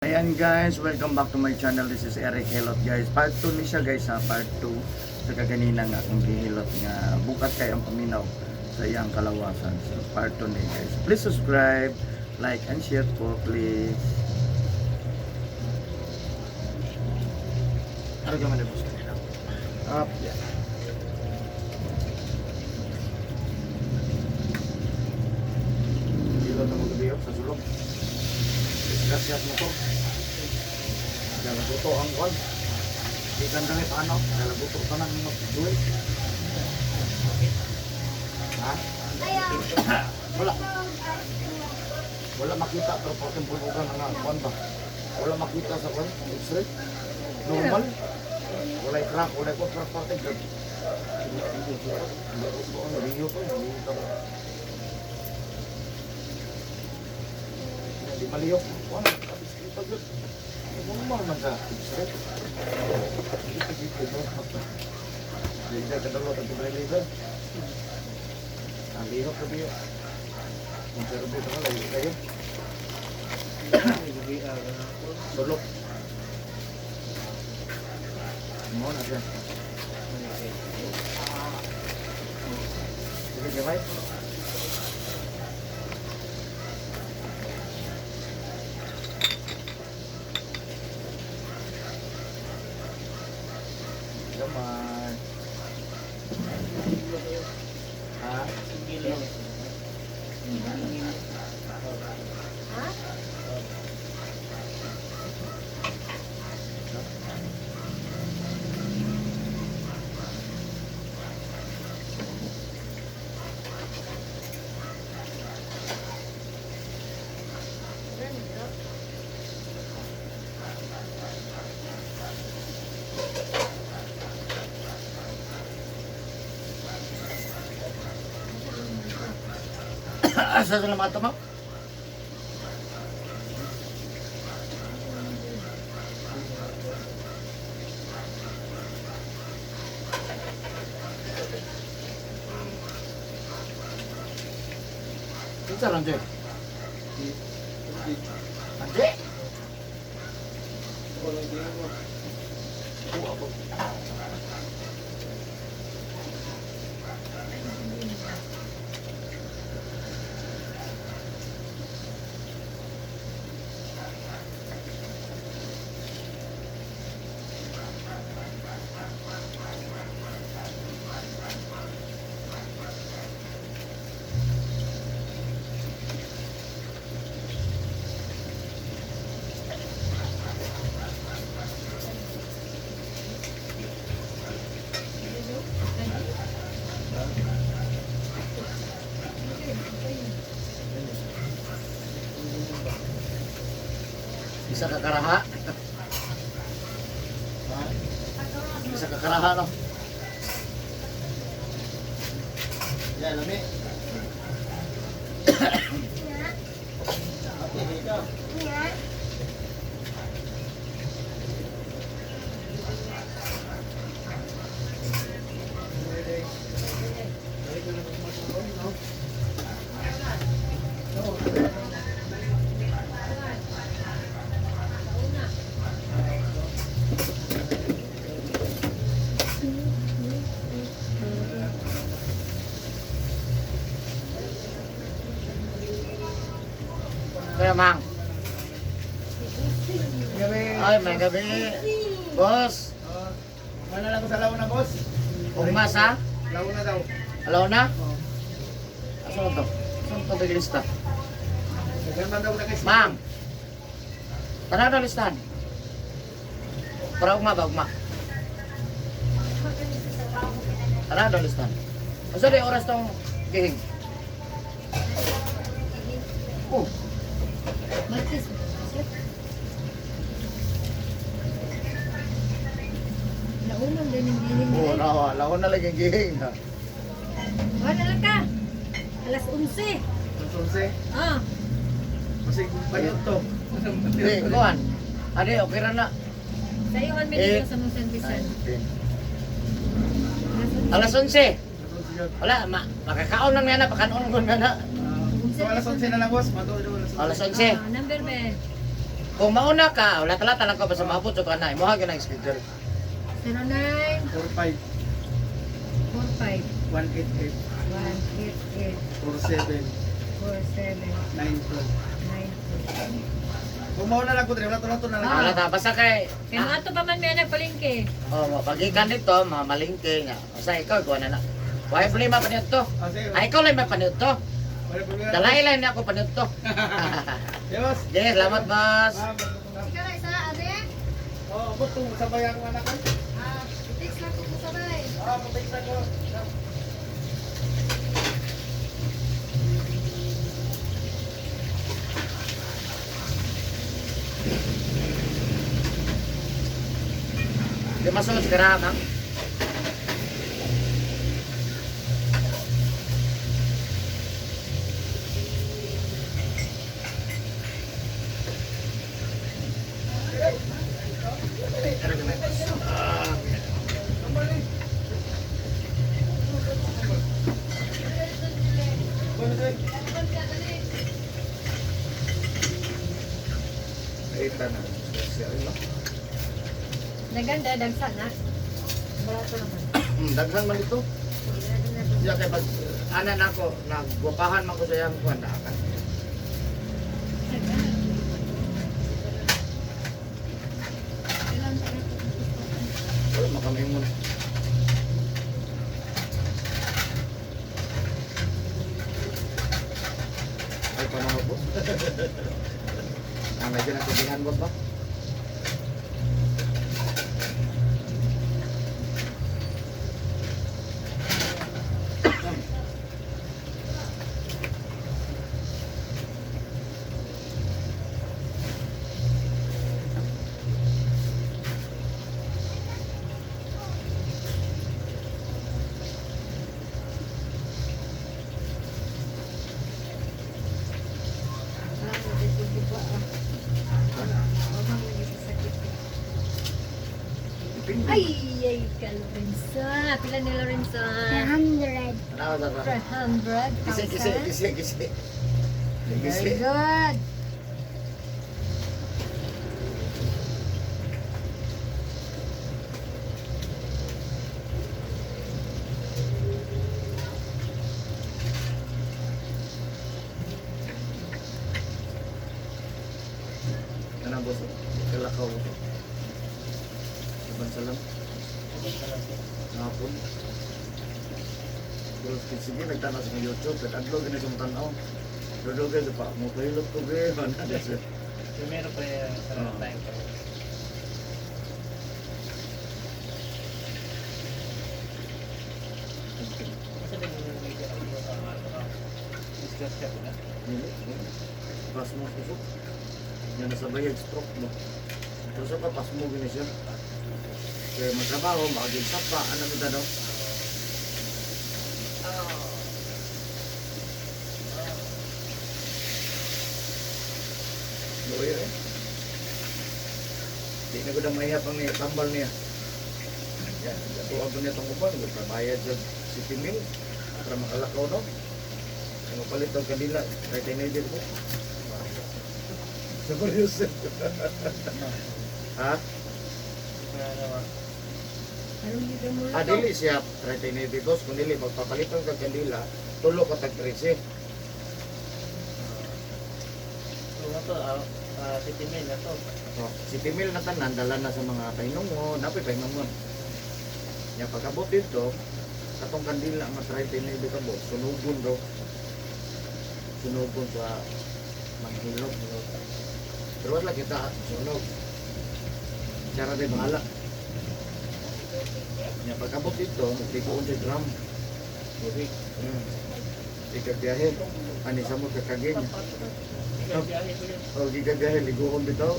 Ayan guys, welcome back to my channel. This is Eric Hilot, guys. Part 2 ni siya, guys ha, part 2 sa kaganina nga akong gihilot nga bukat kay ang paminaw sa iyang kalawasan. So part 2 ni, guys. Please subscribe, like and share po, please. Ano ka man boss kanina? Up, yeah. Hilot na mo gabi sa sulok. Disgrasya mo to. Galaguto ang kwan. Di kan kami paano? Galaguto ka nang magduwi. Ha? Wala. Wala makita pero pating pulugan ang kwan ba? Wala makita sa kwan. X-ray. Normal. Wala crack, wala kwan pero pating gag. Galaguto ang riyo ko. Di maliyok. Kwan, kabiskrito gyud. Normal man sa x-ray. Hindi ka dalo tag liver. Ang lihok ka biyo. Kung pero dito ka layo kayo. Sulok. Mo na siya. Sige, gamay. Gamay. Ha? Asa sa mga tama? Kinsa lang, Jay? Anje? Oo, ako. Isa ka karaha? Ha? Isa ka karaha, no? Yan, lami. Ate, dito. Kaya, Mang. Gabi. Ay, may gabi. Boss, Mana lang ko sa launa, boss. ugma sa? Launa daw. Alaw na? Oh. Asa man to? Asa man to lista? Dagan man daw na guys. Ma'am. Tara na listahan. Para ugma ba, ugma? Tara na listahan. Asa di oras tong gihing? Oh, Martes. Launang din ang gihing oh, nila. nawa, laon na lagi ang gihing. Ha. Wala lang ka. Alas 11. Sulse. Ah, Kasi bayot to. Di, kuan. Adi, okay ra na. sa iyo 1 Eight. minute sa mong servisan. Alas 11. Wala, makakaon lang nga na, pakanon ko nga na. So alas 11 na lang, boss. Matuloy alas 11. Alas 11. Ah, number be. Kung mauna ka, wala talata lang ko basta maabot sa kanay. Mo gyud ang schedule. 09 45 45 188 188 47 47 92. 92. Kung mauna lang ko dre, wala to na lang. Wala ta basta kay Kaya mga ato pa man may nagpalingke. oh, pagikan dito, mamalingke nga. Basta ikaw ikaw na na. Why problema pa nito? Ah, sige. Ay, ikaw lang may panito. Wala problema. Dalay lang niya ako panito. Yes. Yes, salamat boss. Ma'am, Ikaw na isa, ate? Oh, abot kung sabay ang anak ko. Ah, i-text lang ko kung sabay. Ah, mabait ko. Di masunod ka ma'am. Ay, tanan. Siya, no? Naganda, dagsa na. Barato naman. Daghan man ito. Siya kay pag ana nako nagwapahan man ko sa iyang kuan na kan. Wala makamingon. Ay, paano boss? Ah, medyo nagtubihan boss ba? Depende. Ay, ay, ka Lorenzo. Pila ni Lorenzo? 100. Tanaw sa 300,000. Gisi gisi gisi gisi. Very Gisi. good. Kana boss, kalakaw ko. Iban sa lang. Hapon. Pero sige, nagtanaw sa YouTube. Nag-adlaw, gina sa tanaw. Dudugay sa pa. Mo pahilot ko, be. Ano na siya. Primero pa sa Oo. time pa. Kasi din yung medyo ako sa mga discuss ka na. Dili. Pasmo kusog. Yan nasa bayag stroke mo. Pero sa pa, pasmo gina siya. Kaya magtrabaho, makagigsa pa. Ano kita daw? Luya eh. Di na ko na mahihap ang niya, tambal niya. Yan, tuwag ko niya itong uban. Bayad sa City Mill. Para makalakaw no. Ang mapalit ang kanila, kahit ay naibig ko. Sa Yusef. Ha? Anong dito mo Ah, dili siya 39 boss. Kung dili, magpapalitan ka kandila, tulo ka tag 13. So, ito, City Mail na to. Oh, City Mill na tanan, dala na sa mga pahinungon, napoy pahinungon. Nya pagabot dito, katong kandila nga 39 ka boss, sunugon daw. Sunugon sa manghilog. Pero wala kita sunog. Tsara din bahala. Nya pagabot dito, magtiguon sa drum. Tubig. Ikabiyahe. Ani sa mo kakagin. Biyahe ko yun. O gigabiyahe, liguon bitaw.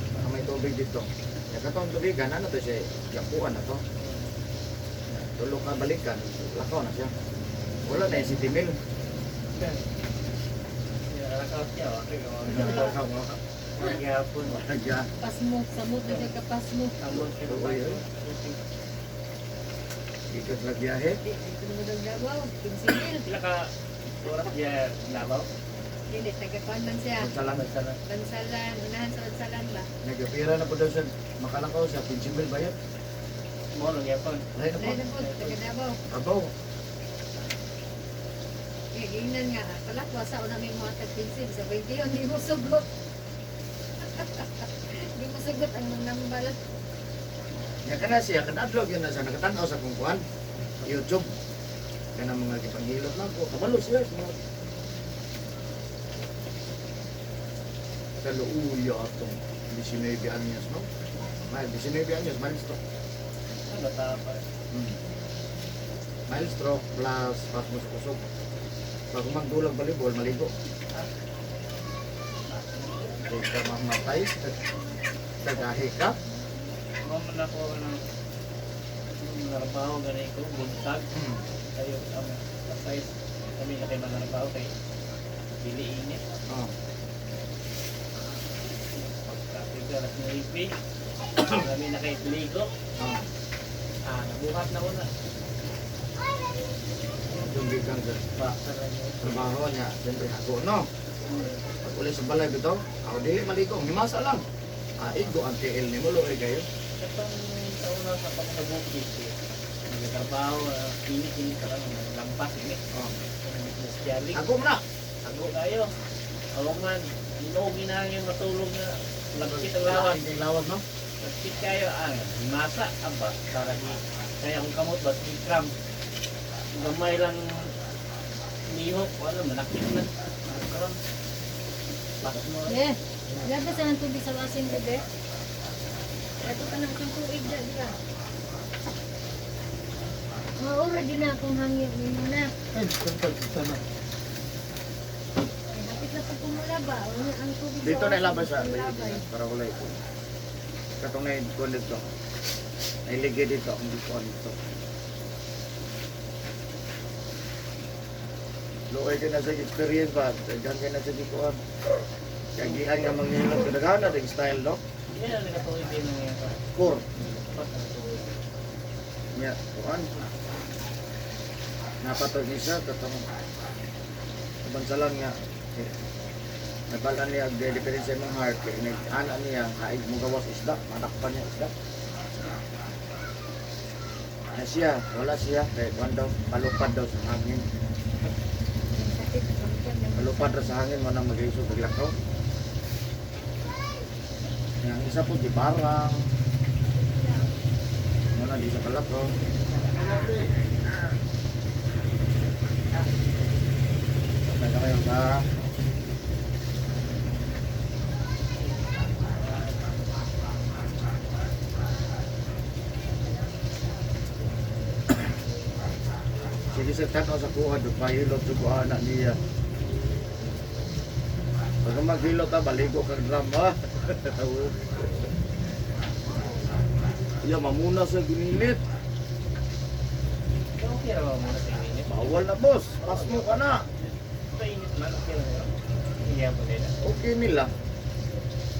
Baka may tubig dito. Ya katong tubigan, ano to siya? Yakuan na to. Ya, tulo ka balikan, lakaw na siya. Wala na yung City Mill. Siya, okay. Lakaw, wala. Gihapon. Wala siya. Pasmo, samot na siya kapasmo. Tambol siya. Tuloy, eh. Gikas na biyahe. Dito mo daw Davao, 15 mil. Pila ka oras niya Davao? Dili, taga-kuan man siya. Bansalan. Bansalan. Bansalan, unahan sa bansalan ba? Nagapira na po daw siya. Makalakaw siya. 15,000 bayad. Mo lang yapon. Lain na po. Lain na po, taga Davao. Abaw. Eh, giingnan nga, palakwa sa una may mga tagpinsin. Sa 20 yun, di mo sugot. Di mo sugot ang nambal. Ya kana siya, kanadlog yun na siya. Nakatanaw sa kung kuan. YouTube. Kana mga gipanghilot lang ko. Kabalo siya. Sa luuya atong 19 anyos, no? May 19 anyos, mild stroke. Ano ta pa? Mild stroke plus pasmo sa kusog. Pag magdulag volleyball, maligo. Di ka mamatay. Kagahi ka. Mo man ako ng narabaho gani ko buntag. Tayo ang size kami na kay manarabaho kay dili init. Oh. Pagka alas 9. Kami na kay ligo. Oh. Ah, nabuhat na ko na. Dumbi kang sa Pa, sa trabaho niya. Siyempre, hago, no? Pag uli sa balay bitaw, ako dili maligo. Himasa lang. Ah, igo ang tiil ni mo, luoy kayo. Katong sa una sa pagkabukid, eh, nagtrabaho, init-init ka lang, lampas, init. Oh. Nagsiyalig. Hago mo na. Hago kayo. Ako man, inuog na yung matulog na lagkit ang lawas. Ang lawas, no? Lagkit kayo, ah, masa, aba, para di, kaya akong kamot, bas ikram. Gamay lang lihok, wala, malakit man. Karon. Bakit mo? Eh, labas na ng tubig sa wasin, bebe. Ito ka ng isang tuig dyan, di ba? Maura din na akong hangin nimo na. Ay, kapag sana. Ay, hapit na pag kumula ba? Ano ang tubig sa Dito na wasin, ilabas siya. ilabay. Para wala ito. Katong na yung dito. Nailigay dito. Ang dito dito. Luoy ka na sa experience ba? Daghan ka na sa gikuan. Kagian nga manghilot. Kadaghan na rin style, no? Hindi na nakatuloy din ng ngayon. Four. Lampas na nakatuloy. Nya, kuan. Napatog ni siya katong bansalan nga. Eh, nabalan niya ang diferensya imong heart kay nag-ana niya haig mo gawas isda, madakpan niya isda. Na siya, wala siya kay kuan daw, palupad daw sa hangin. Sakit, sakit. Palupad ra sa hangin mo nang mag-isog paglakaw. Yang isa po di barang. Wala di sa kalakaw. Sabay na kayo sa Sige sir, tanaw sa kuha, doon pahilot sa kuha na niya. Pag maghilot ka, baligo kang drama. Iya, mamuna sa ginilit. Okay ra ba muna sa init? Bawal na boss, pas mo ka na. Mainit man, okay ra ba? Iya po nila. Okay nila.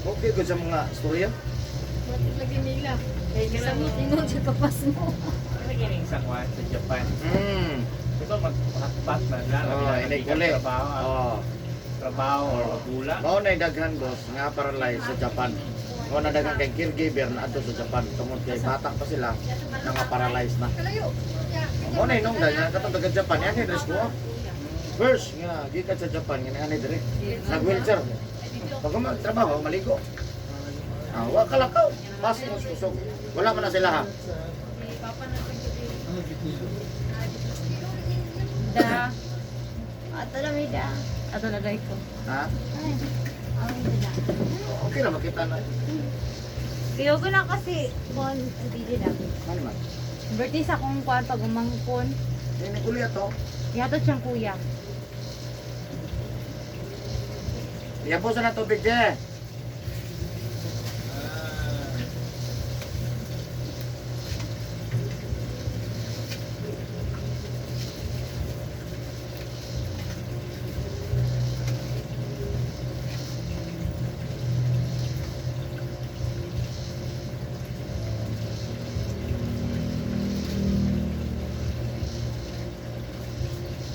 Okay ko sa mga storya. Bakit lagi nila? Kay samot ingon sa kapas mo. Ano gining sa kwan sa Japan? Di ba mag-hotbat na lang? Oh, inay uli. Trabaho, ah, Oh. trabaho or gula. Mao na daghan boss nga paralyzed sa Japan. Mao na daghan kay caregiver na adto sa Japan tungod kay bata pa sila nga paralyzed na. Kalayo. Mao na inong daghan katong taga Japan yan dress ko. First nga gikan sa Japan nga ani dire. Nag wheelchair. Pag magtrabaho maligo. Ah, wa kalakaw. Pas mo kusog. Wala man na sila ha. Ano bitilo? Da. Ato na may da. Ato lagay ko. Ha? Ay, awin na da. Okay ra makita na. Kaya ko na kasi kon dili na. Ano man? Birthday sa akong kuan pag umangkon. Ini uli ato. Ihatod siyang kuya. Iyapo sa na tubig je.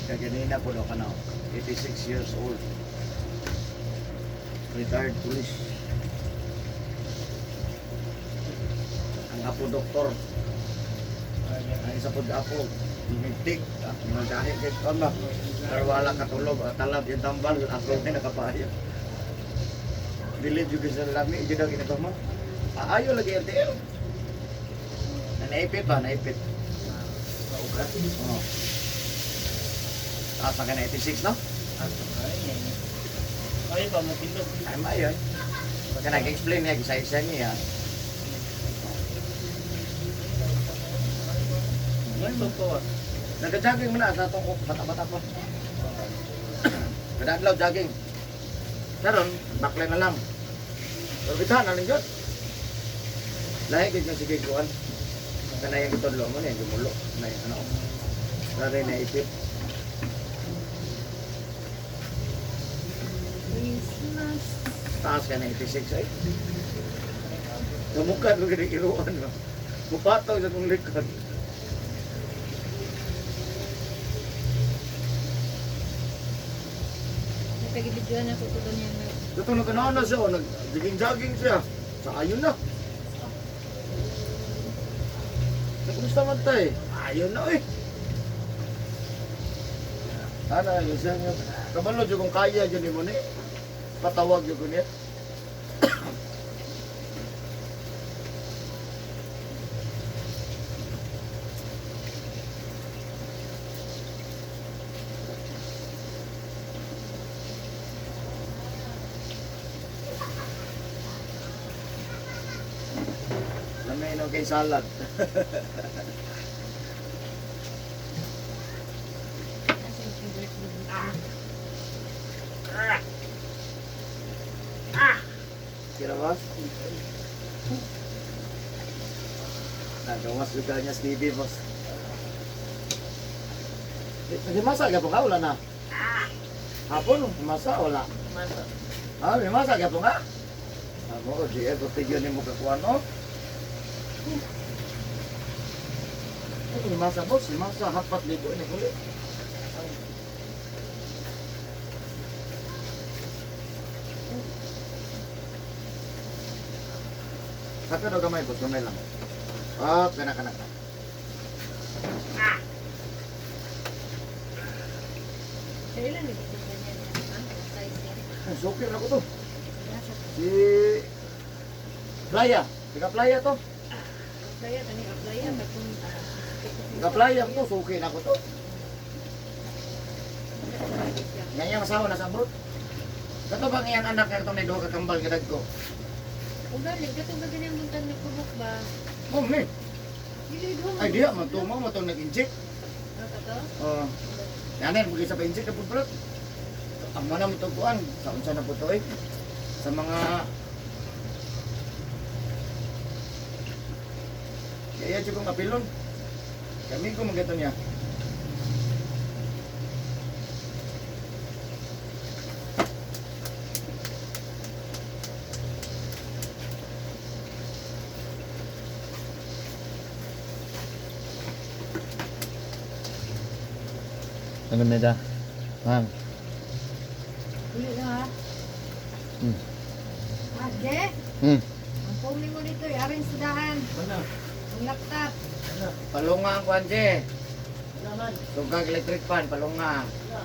Kaganina po daw ka na, 86 years old. Retired police. Ang apo doktor. Ang isa po apo. Ngigtik. Mga gahi kay kuan ba. Pero wala katulog. Talab yung tambal. Ako ay nakapaya. Dili jud sa lami jud ang ginagawa mo. Aayo lagi RTL. Na naipit ba? Naipit. Kaugat. Oo. Taas na ka na 86, no? Ato ay yan. Ay pa mo tindog. Ay, maayo eh. Pagka nag-explain niya, isa-isa niya. May pa. Nag-jogging mo na sa atong bata-bata pa. Kada adlaw jogging. Karon, baklay na lang. Pero kita na lang yun. Lahi gid nga sige kuan. Kanay ang gitudlo mo niya gumulo. Na ano. Dari na ipit. Christmas. Taas ka na 86 ay. Namukad mo gid iruan ba. Mupataw sa kong likod. Napag-videoan ako ko doon yan. Ito na kanana siya, oh, nag-jogging siya. Sa ayon na. Kumusta man tayo? Ayon na eh. Ana, yun siya niya. Kabalo dyan kung kaya dyan mo ni. Patawag dyan ko niya. Lamay no kay salad. Nasa yung favorite video. Kira boss? Nagawas juga niya sa TV, boss. Nagimasa ka po ka? Wala na. Hapon, masa wala. Masa. Ah, may masa ka po nga? Ah, mo, di eh, pagtigyan ni mo kakuha, no? Ay, may masa, boss. May masa, hapat libo ni kuli. Saka daw gamay, boss. Gamay lang. Ah, kana, kana, kana. Sa ilan nito ganyan yan, ha? Size yan. Ay, Sukir na ko to. Nasa Si... Playa. Taga playa to. Playa, tani aplaya, katong Taga playa to. Suki na ko to. Nga iyang asawa nasa abroad. Kato bang iyang anak nga itong duha ka kambal nga dagko? Ugali, katong ba ganyan buntag nagpubok ba? Oh, ni. Dili duha. Ay diya man to mo to nag-inject. Ah, kato? Oh. Nanay mo sa pa-inject na pud Ang mana mo tuguan sa unsa na po to eh. Sa mga Kaya jud kong apilon. Kami ko magato niya. Ano meda? Ma'am. Dili na ha. Ate, ang pumi mo dito, aring sudahan. Ano? Ang laptop. Palunga ang kwan, Je. Ano man? Tugag electric fan, palunga. Ano?